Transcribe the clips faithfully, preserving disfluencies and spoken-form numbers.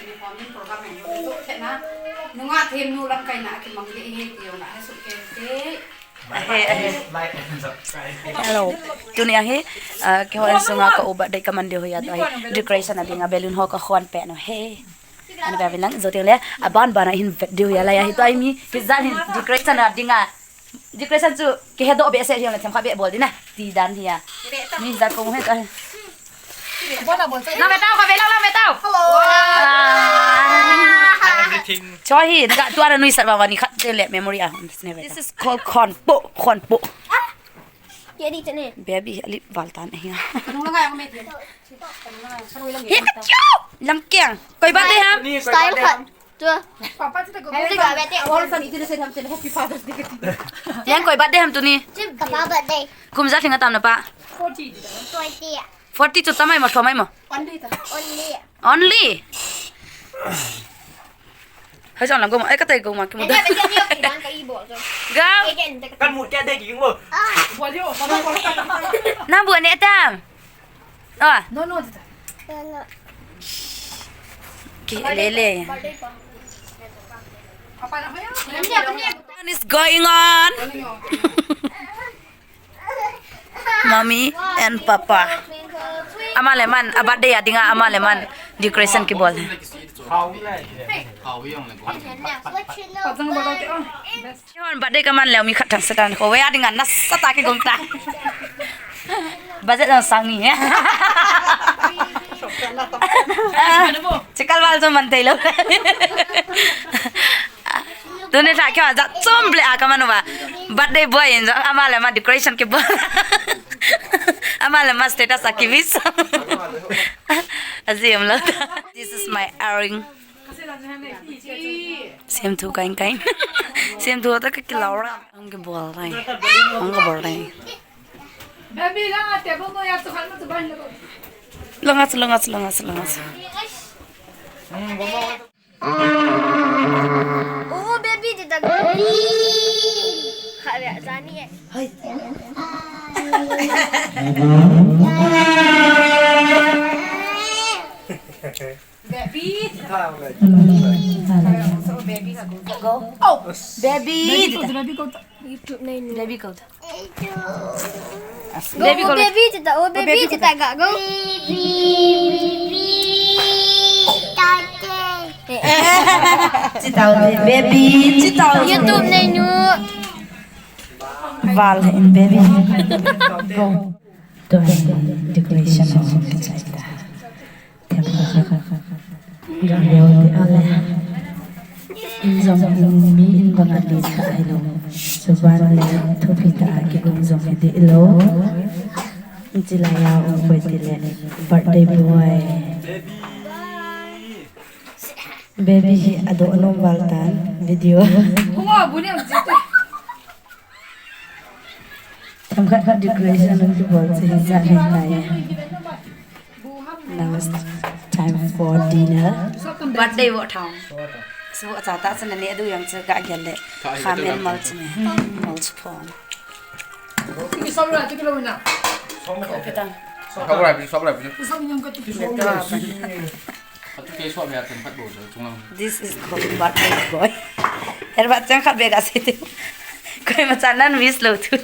Uniform in program in so thena. Nunga them nu lamkai na kimang de he ti yong na he so ke te. Ahe, ahe. Like and subscribe. Hello. Tuni ahi, ah, keiho in sunga ka u birthday ka man diu hi a, tua hi decoration a dinga balloon ho ka khon peh nom e. Ana ve vin lang, jou teng le, aban ban a hin vet diu hi a lai a hi, tua hi mi, hijat hin decoration a dinga. Decoration chu kihe doh behseh hijongle themkhat beh bol ding na. Ti dan hi a. Mi hijat kong he ka. Nang ve tau, ka ve lang, nang ve tau. Hello. Ah. Hi, everything. Cho hi, na ka tua na nuisat vang vang ni khat te le memory a. This is called khonpo, khonpo. Ye di tene. Baby, ali val tan ahi. Kanung lang ngai ang me. He ka chu. Lang kiang. Koi birthday ham? Style khat. Tua. Papa, tu tak. Happy birthday. All san itu saya dalam happy Father's Day. Yang koi birthday ham tuni? Papa birthday. Kum ijat lhing atam napa? Forty. Twenty. Forty chu tamai mo, thomai mo? Only ta. Only. Only? Hai jong lang go ma, ai ka tai go ma ki mu da. Kan mu kya de ki mo. Bol yo, papa bol ka. Na bu ne tam. Ah. No, no, tita. Ki lele. What is going on? Mommy and Papa. Ama le man, a birthday a dinga ama le man decoration kibol. Hon birthday ka man leh mi khat thang satan ko, wea dinga nasatah a kigong ta. Budget jong sang ni. Chikal val jong man thei lou. Tuni lha keu a jat chom ble a ka man uva. Birthday boy in jong ama le ama decoration kibol. Ama le ama status a ki wish. Ajeh um lou. This is my earring. Sem thu kain kain. Sem thu ta ka kilau ra. Hung kibol rai. Hung kibol rai. Baby, lang a table no ya tu kan tu ban lo. Lang a, lang a, lang a, lang a. Oh, baby, tita. Kha ya jani e. Hai. Baby. Baby. Go. Oh, baby. Baby, go. YouTube nai nu. Baby, go. Baby, go. Baby, tita. Oh, baby, tita ga. Go. Baby, baby, baby. Tita, baby, tita. YouTube nai nu. Val in baby. Go. Tua hi decoration ho kichai ta. Themkhat khat. Ga leo di ale. In jong in mi in banga di kha hilou. Suban le thupi ta a kigong jong hi di lou. Chilai a um koi ti le. Birthday boy. Baby hi adoh nom val tan video. Themkhat khat decoration hung kibol chu hijat hi tai. Now it's time for dinner. Birthday wo thang. So, acha ta chun ani adu yang chu ga gel le. Kha men mal chu me. Mal chu phong. This is called birthday boy. Herba chang khat beh ka sei te. Koima chan nan wish lou thu.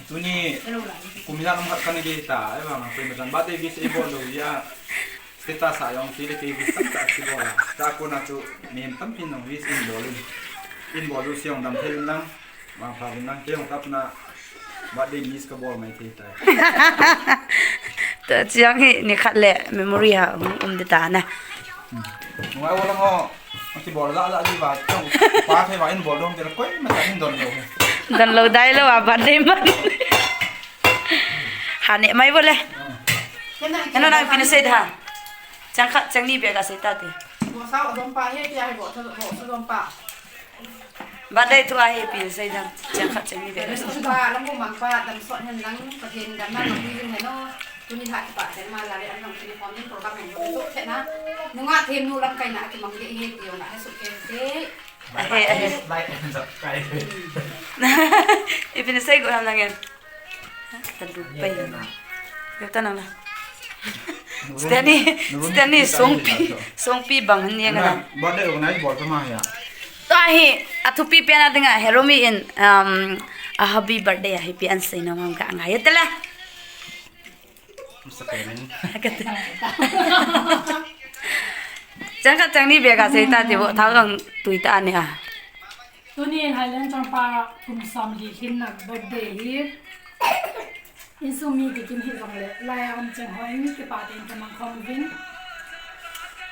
Tuni kum ijat um khat kana gei ta, ahivang koima chan birthday wish eibol lou jeh a. Status a jong kei le kei wish tah tah kibol a. Chua kona chu mihem tampin jong wish in bol in. In bol u seh jong dam thei in lang. Vangpha vin lang, kei jong tapna birthday miss kabol mai thei tai. Tua chiang hi nikhat le memory a hung um ding ta na. Ngai wo lang ho, kibol la la di va, chong pa thei va in bol dong te la koima chan in don lou. Don lou dai lou a birthday man. Ha ne mai vo le. Kano na pin sei da. Chang khat chang ni beh ka sei ta te. Bo sao dong pa he, tia he bo sao dong pa. Birthday thu ahi pin sei dam, chang khat chang ni beh. Lam bu mang pa, dam sot hen lang, Pathen dam na mang ni hen o. Tuni lha kipa chen ma la le an long tuni form in program hen so thena. Nunga them nu lamkai na kimang de he ti yong na he so ke te. Ahe, ahe. Like and subscribe. Ipin sei go ham lang en. Ta lu pai. Yo ta nang la. Stanley, Stanley songpi, songpi bang ni nga. Birthday organize bol ka ma ya. Tua hi, athupi pen a dinga, Heromi in, um, a happy birthday a hi pi an sei na mam ka ngai tela. Masa kemen. Chang ka chang ni be ka sei ta ti bo, thau gang tui ta ni a. Tuni Highland Chongpa kum som li hin na birthday hi. Insung mi kikim hi jong le, lai a um cheng ho in kipa te in kamang khom vin.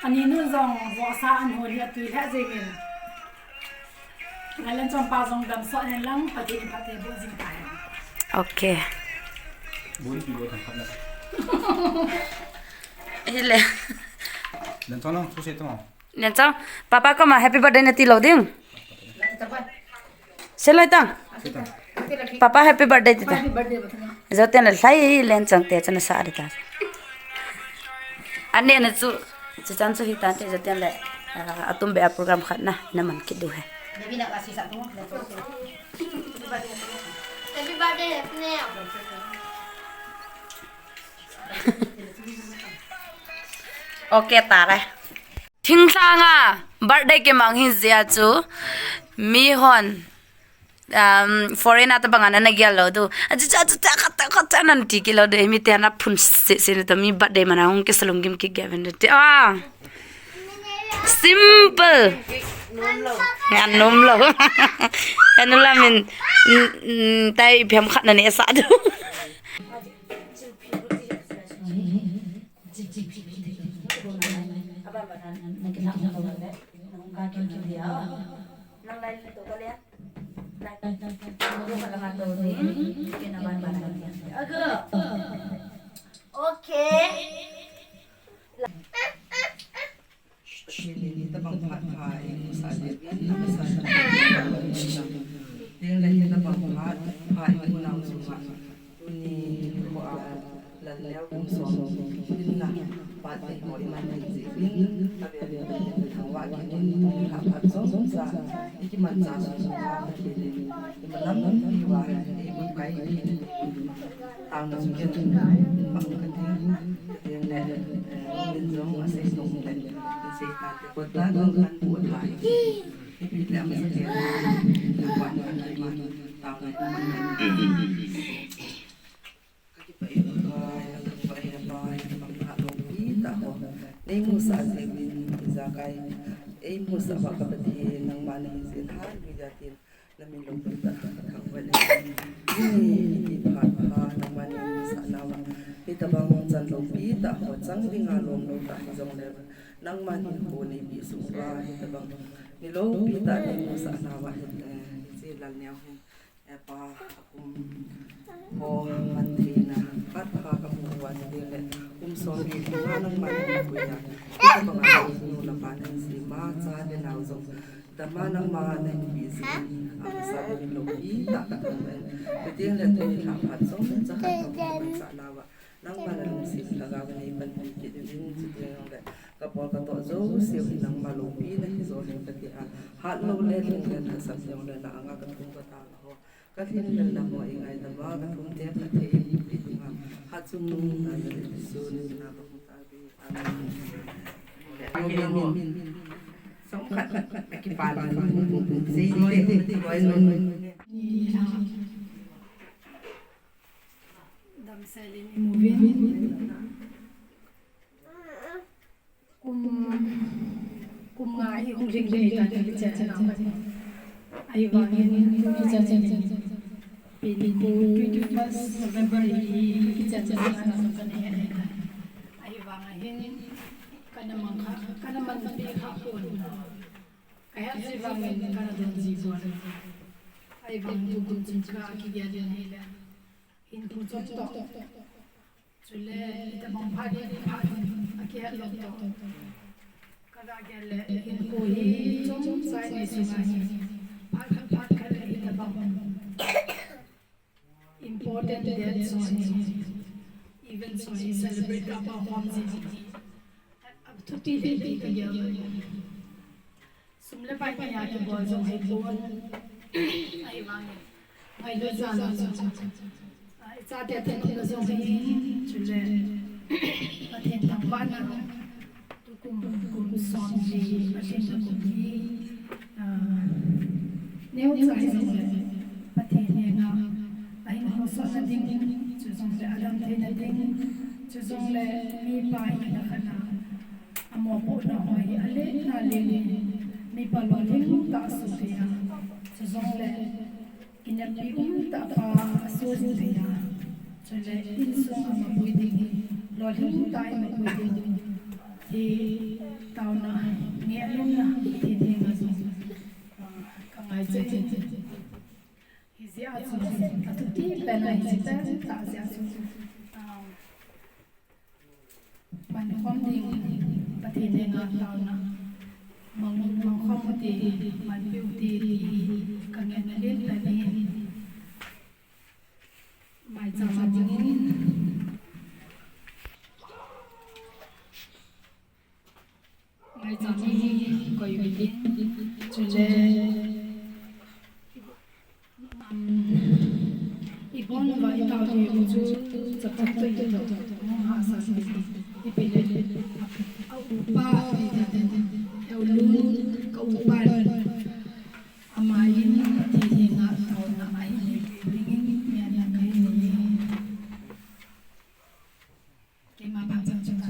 Ani nu jong vohsa an ho ni atui le jeng in. Highland Chongpa jong dam so an lang, Pathen in phatthei boh jing ta hen. Okay. Bun pi bo thang khat na. Hi le. Len chong lang, thu se tong. Len chong, Papa koma happy birthday na ti lou ding. Selai tang. Papa happy birthday ti ta. Joten le lai len chong te chana sa ri ta. Ane na chu, chu chan chu hi tan te joten le, ah, atum be a program khat na, na man kit diu he. Happy birthday, happy birthday. Okay, tare. Thinglhang a birthday kimang hin jia chu mi hon, um, foreign a tabang a na gel lou diu. A chu, chu, chu, chu, khat, khat, khat, nan ti kit lou diu. Mi te na phun se, se ni to mi birthday man a hung kisa lunggim kigel ven ti. Ah. Simple. Ngan nom lou. Anu la min, mm, mm, tai phem khat na ne sa diu. Okay. Pathen in hitabang phat pha eimusah jeh uvin, amasa in, tin le hitabang phat pha imu nau chunga tuni nikho a Lalneo kum som hinna birthday ho iman jeh uvin, avel in Pathen in thangvah kit in, lhah phat chomcha ikimanchah sung uva Pathen in imalam pi uva eibukai kit in, taona chu ken mang kati. Pathen le, eh, min jong asei nung le, in sei ta te. Kota dong kan pu thai. Ipi le amasa te. Taona kan ma. Taona kan ma. Ka kipah e Pakai, ka thangvah e Pakai, ka thangvah e Pakai, ka thangvah e Pakai. Neimusah jeh uvin, ijakai eimusah uva ka Pathen, nangma nahi jeh in, hallelujah tin. Na min loupi tah ka thangvah e. Tuni hiti phat pha nangman neimusah nauva hitabang chan loupi tah ho chang dinga lom lou tah hijongle, nangman hinkho neipi sung uva hitabang ni loupi tah neimusah nauva hi, eh, hiche Lalneo hin, eh, pa akum ho man theina phat pha kamu uva, tile kum som li lhinga nangman neipuiya, hitabang a nu le pa nahin sema, cha le nao jong Dama nangma nahin pe jeh in, amasa in loupi tah ka thangvah e. Chuteng le tuni lhah phat chomcha khat kahin sah nauva, nangma nalungset lhagao in neipanpi kit uvin, chuteng le kabol katoh jouse u hi nangma loupi nahi jeh in kati a, hat lou le lhing le lhasam jongle na anga kathum katang ho, kalhin le lam ho eingaidam uva, kathum te phatthei eipe dinga, hatchungnung nalai Jesu namin a kahung tauve. Amen. Amen. Som khat akipan sei te, koi nun. Damsel in imu uvin. Kum, kum nga hi hung lhing lhing ta ni kichen na ka. Ahivangin tuni cha cha ni. Pini pu twenty-first November hi kichen cha na ka ni. Ahivang ahin kana mang kha, kana man pi kha pon. Ka het ji vangin kana don ji pon. Ahivang tukum chun ka kigel in ahile. Hinkho chom toh. Chule, hitabang phat hi phat hin akihet lou toh. Kaga gel le, hinkho hi chomcha inei sunga hi. Phat khat phat khat le hitabang important dates ho hi, events ho hi celebrate kapa khom ji hi. Athupi le le kagel. Sum le pai nia kibol jong hipon. Ahivangin ngailut jal a chu, ah, ichate thanom na jong hi, chule Pathen thangvahna, tukum kum somli Pathen na kum hi, ah, neocha hijongle Pathen henga ahin hosotna ding, chujongle adam theina ding, chujongle mipa hina khatna, amopohna ho hi aletna leng, mipa lolhing tah asoh thei a, chujongle Kineppi umtah pa asoh jing thei a, chule insung a mapui ding, lolhing tah a mapui ding, hi taona, ngehna, Pathen henga jong, ah, ka ngai cheh in. Hijeh a chu, athupi pen a hiche pen tah jeh a chu, ah, Mankhom ding, Pathen henga taona, mang, mangkhom ute, manpeh ute, ti hi ka ngehna len pen ahi. Maicham a dingin, maicham hi koi uvin, chule, Um, ibon uva itao thei u chu chapchap toh toh, hung hahsa toh toh, ipi le, a upa, Heolun, ka upa, ama in Pathen henga taona ahin nei dingin, ngehna kahin nei. Keima phat chan chan chan.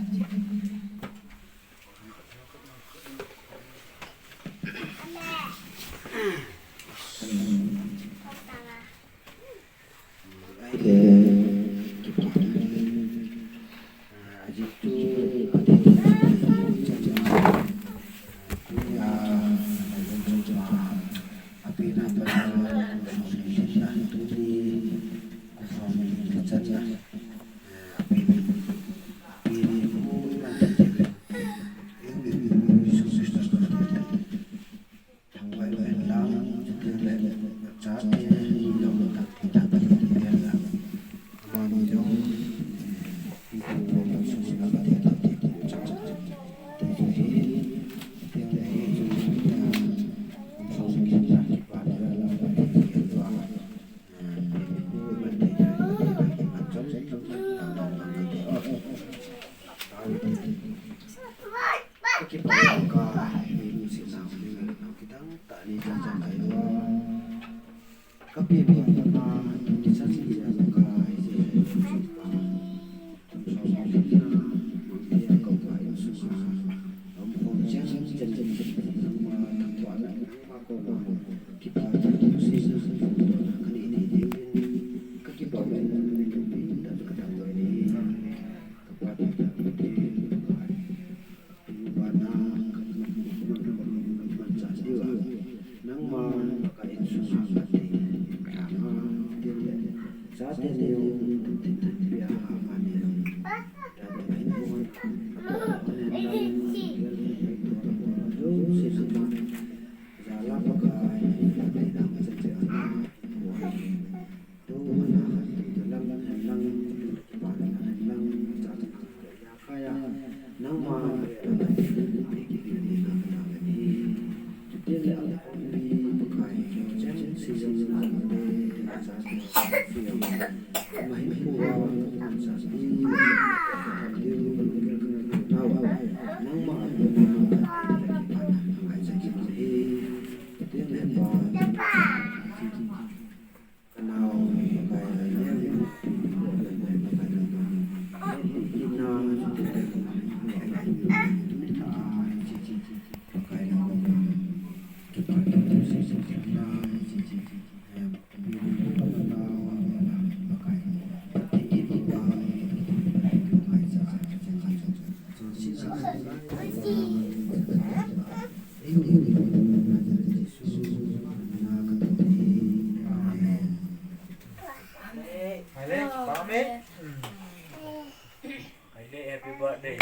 Happy birthday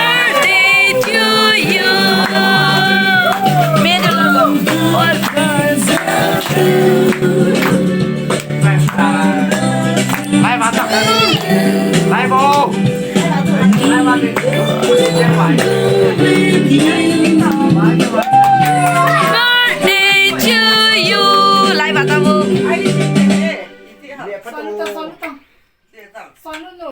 to you. May the Lord bless you. Live ata. Live o. Live ata. Birthday to you. Live ata o. Saluta, saluta. Saluta.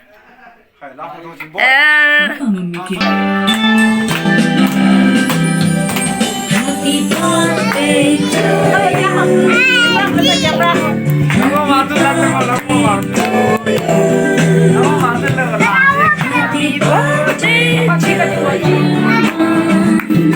Continue, continue.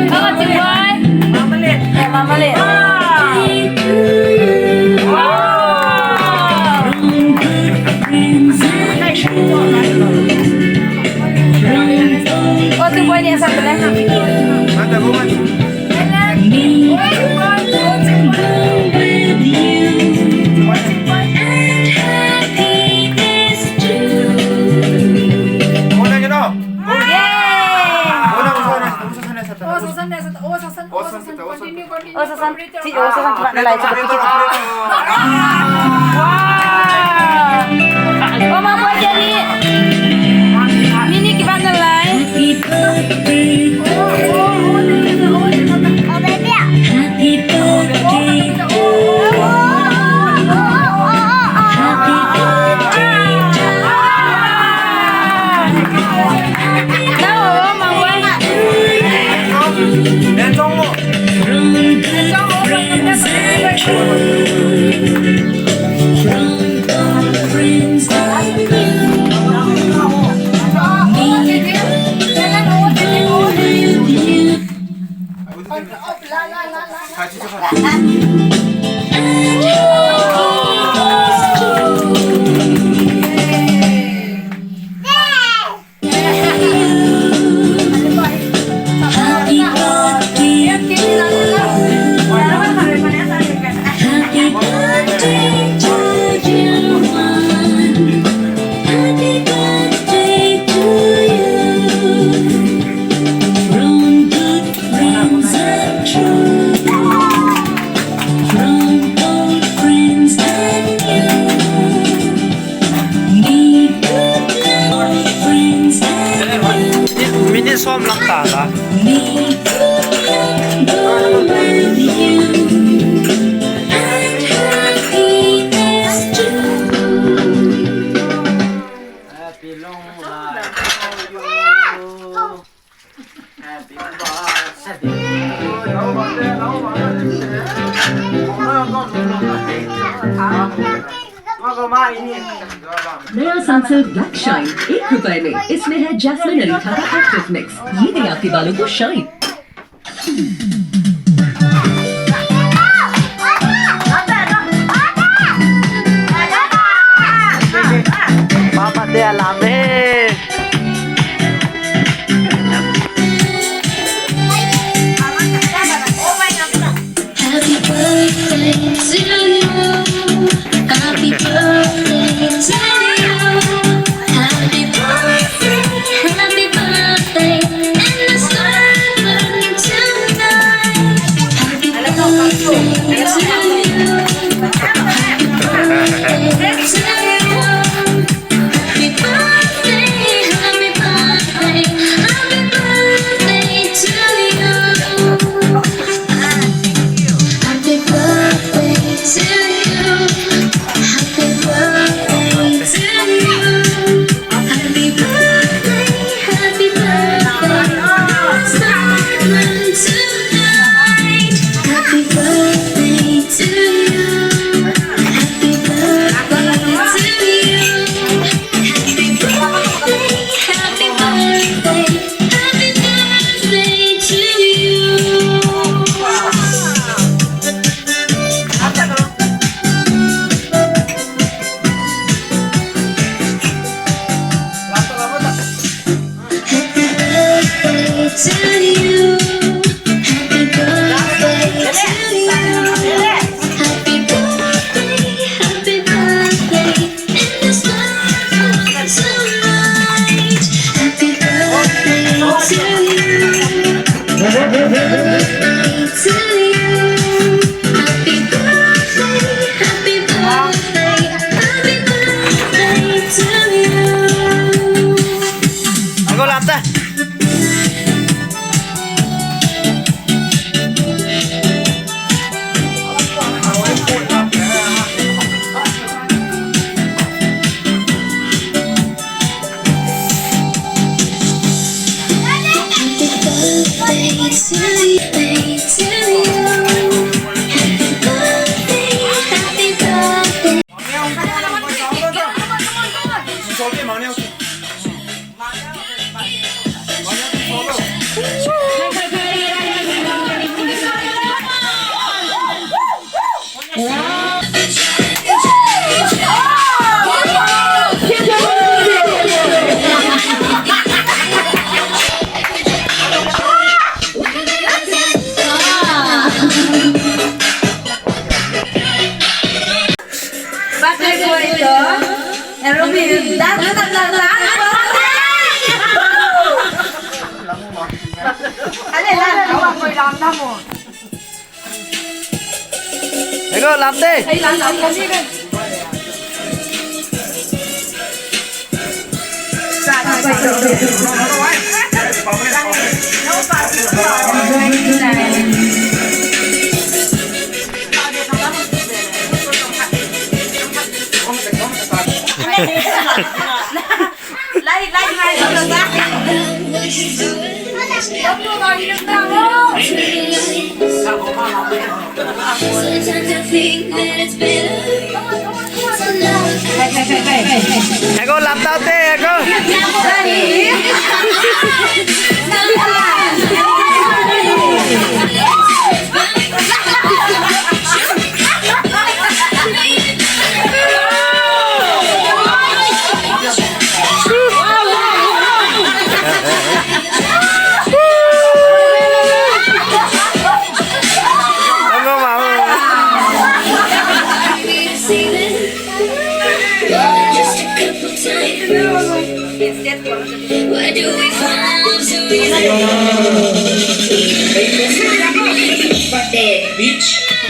Continue. Wow. Oh, Mama, boy, Jenny. Nini, kibat na lai. Minute som lang ta la. नया Sunsilk black shine एक रुपए में। इसमें है जैस्मिन अरीठा का active mix. ये दे आपके बालों को shine. Papa te alame. Happy birthday to you. Happy birthday to you. Happy birthday, happy birthday, and a star burn tonight. Happy birthday to you. Happy birthday to you. Happy birthday Go lap ta. Ego, lap te. Ego, lap ta te, ego. Bitch.